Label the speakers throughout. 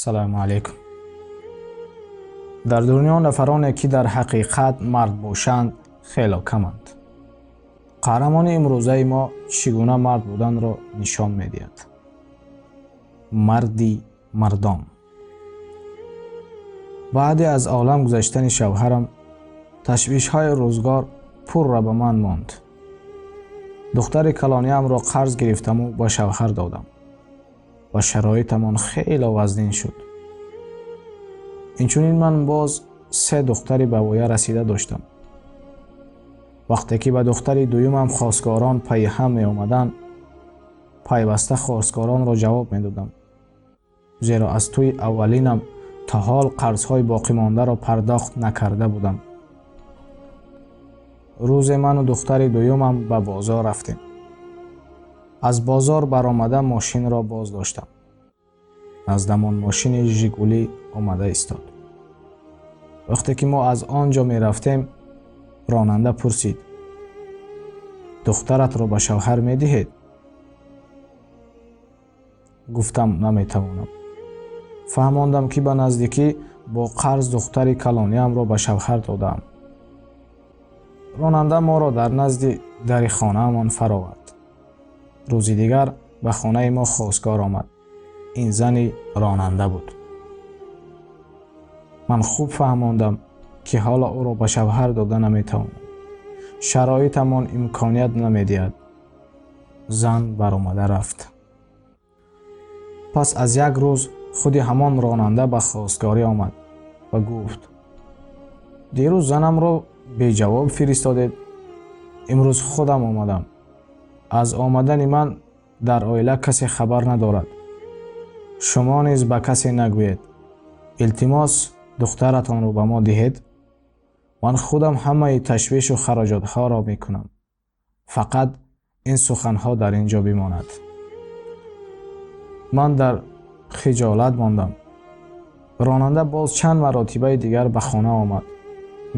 Speaker 1: Салому алейкум. Дар дунё нафароне, ки дар ҳақиқат мард бошанд, хело каманд. Қаҳрамони имрӯзаи мо чӣ гуна мард буданро нишон медиҳад. Марди мардон. Баъди аз олам гузаштани шавҳарам, ташвишҳои рӯзгор пурра ба ман монд. Духтари калониамро қарз гирифтаму ба шавҳар додам ва шароитамон хело вазнин шуд. Инчунин ман боз се духтари ба воя расида доштам. Вақте ки ба духтари дуюмам хостгорон пайи ҳам меомаданд, пайваста хостгоронро ҷавоб медодам, зеро аз тӯи аввалинам то ҳол қарзҳои боқимондаро пардохт накарда будам. Рӯзе ману духтари дуюмам ба бозор рафтем. Аз бозор баромада, мошинро боз доштам. Наздамон мошини «Жигулӣ» омада истод. Вақте ки мо аз он ҷо мерафтем, ронанда пурсид: «Духтаратро ба шавҳар медиҳед?» Гуфтам, наметавонам. Фаҳмондам, ки ба наздикӣ бо қарз духтари калониамро ба шавҳар додаам. Ронанда моро дар назди дари хонаамон фаровард. Рӯзи дигар ба хонаи мо хостгор омад. Ин зани ронанда буд. Ман хуб фаҳмондам, ки ҳоло ӯро ба шавҳар дода наметавонам, шароитамон имконият намедиҳад. Зан баромада рафт. Пас аз як рӯз худи ҳамон ронанда ба хостгорӣ омад ва гуфт: «Дирӯз занамро беҷавоб фиристодед, имрӯз худам омадам. Аз омадани ман дар оила касе хабар надорад, шумо низ ба касе нагӯед. Илтимос, духтаратонро ба мо диҳед. Ман худам ҳамаи ташвишу хароҷотҳоро мекунам, фақат ин суханҳо дар ин ҷо бимонад». Ман дар хиҷолат мондам. Ронанда боз чанд маротибаи дигар ба хона омад.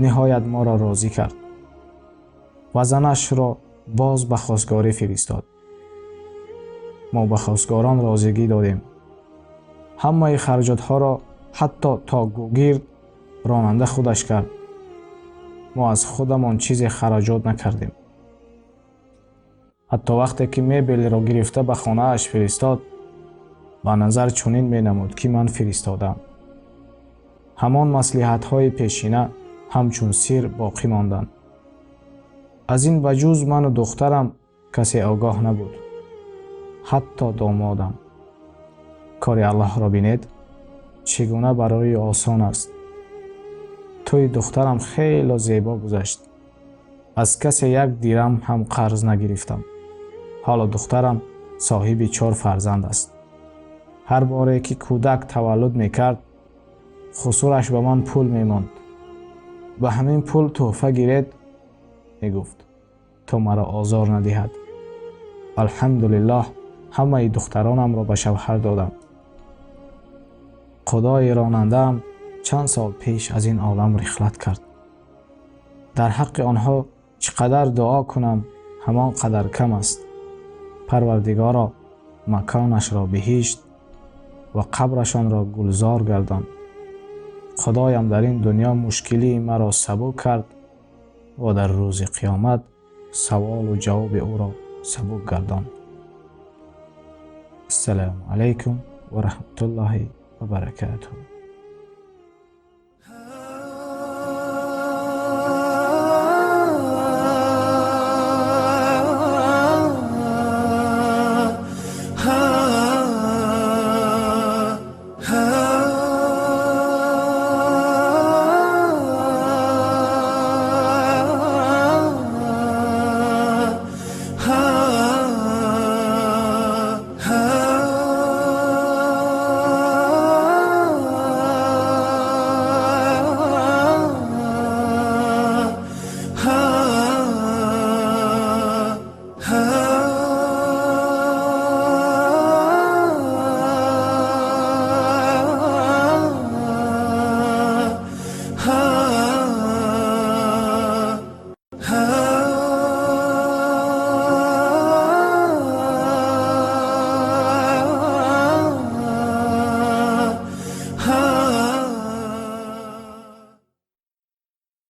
Speaker 1: Ниҳоят моро розӣ кард ва занашро боз ба хостгорӣ фиристод. Мо ба хостгорон розигӣ додем. Ҳамаи хароҷотҳоро, ҳатто то гугирд, ронанда худаш кард. Мо аз худамон чизе хароҷот накардем. Ҳатто вақте ки мебелро гирифта ба хонааш фиристод, ба назар чунин менамуд, ки ман фиристодаам. Ҳамон маслиҳатҳои пешина ҳамчун сир боқӣ монданд. Аз ин ба ҷуз ману духтарам касе огоҳ набуд, ҳатто домодам. Кори Аллоҳро бинед, чӣ гуна барои осон аст. Тӯи духтарам хело зебо гузашт. Аз касе як дирам ҳам қарз нагирифтам. Ҳоло духтарам соҳиби чор фарзанд аст. Ҳар боре ки кӯдак таваллуд мекард, хусураш ба ман пул мемонд. «Ба ҳамин пул тӯҳфа гиред», мегуфт, то маро озор надиҳад. Алҳамдулиллоҳ, ҳамаи духтаронамро ба шавҳар додам. Худои ронандаам чанд сол пеш аз ин олам рихлат кард. Дар ҳаққи онҳо чӣ қадар дуо кунам, ҳамон қадар кам аст. Парвардигоро, маконашро биҳишт ва қабрашонро гулзор гардон. Худоям дар ин дунё мушкилии маро сабук кард ва дар рӯзи қиёмат саволу ҷавоби ӯро сабук гардон. Ассалому алайкум ва раҳматуллоҳи ва баракатуҳ.